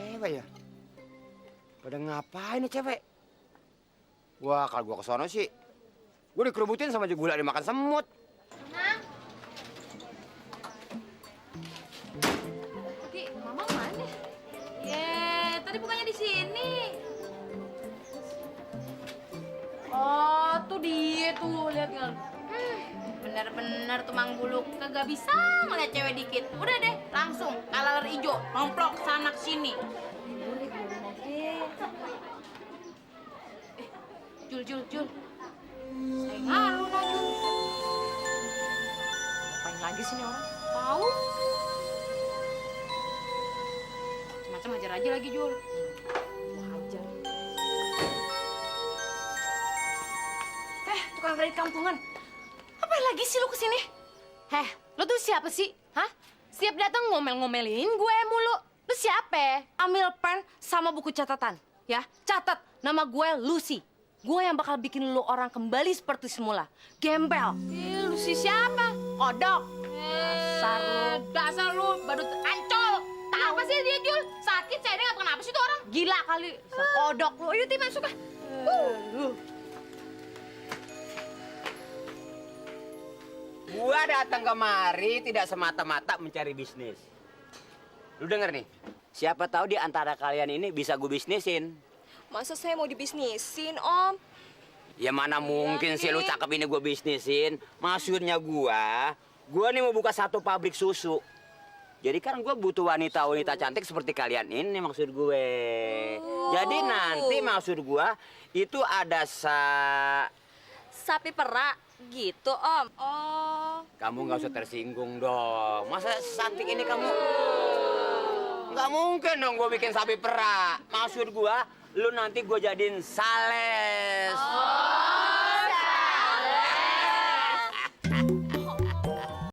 cewek ya? Pada ngapain nih cewek? Wah, kalau gua ke sono sih, gua dikerubutin sama gula dimakan semut. Nah. Tadi Mama mana? Tadi bukannya di sini. Oh, tuh dia tuh, lihat nggak? Bener-bener tuh Mang Buluk kagak bisa ngeliat cewek dikit. Udah deh, langsung kalaler ijo, nomplok sana sini. Jul. Saya ngaruh nah, Jul. Ngapain lagi sih nih orang? Tahu? Macam hajar aja lagi, Jul. Wajar. Tukang kredit kampungan. Apa lagi sih lu kesini? Lu tuh siapa sih? Hah? Setiap datang ngomel-ngomelin gue mulu. Lu siapa? Ambil pen sama buku catatan. Ya, catat nama gue Lucy. Gue yang bakal bikin lu orang kembali seperti semula. Gembel. Lucy siapa? Kodok. Dasar lu, badut ancol. Apa sih dia, Jul? Sakit, saya nggak kenapa sih tuh orang? Gila kali. Kodok lu. Ayo, Tim, masuk ah. Gua datang kemari tidak semata-mata mencari bisnis. Lu denger nih, siapa tahu di antara kalian ini bisa gue bisnisin. Masa saya mau dibisnisin, Om? Ya mana mungkin sih lu cakep ini gue bisnisin. Maksudnya gua nih mau buka satu pabrik susu. Jadi kan gue butuh wanita-wanita cantik seperti kalian ini maksud gue. Jadi nanti maksud gua itu ada Sapi perak gitu, Om. Oh. Kamu nggak usah tersinggung dong. Masa cantik ini kamu? Nggak mungkin dong gue bikin sapi perah. Maksud gue, lu nanti gue jadiin sales.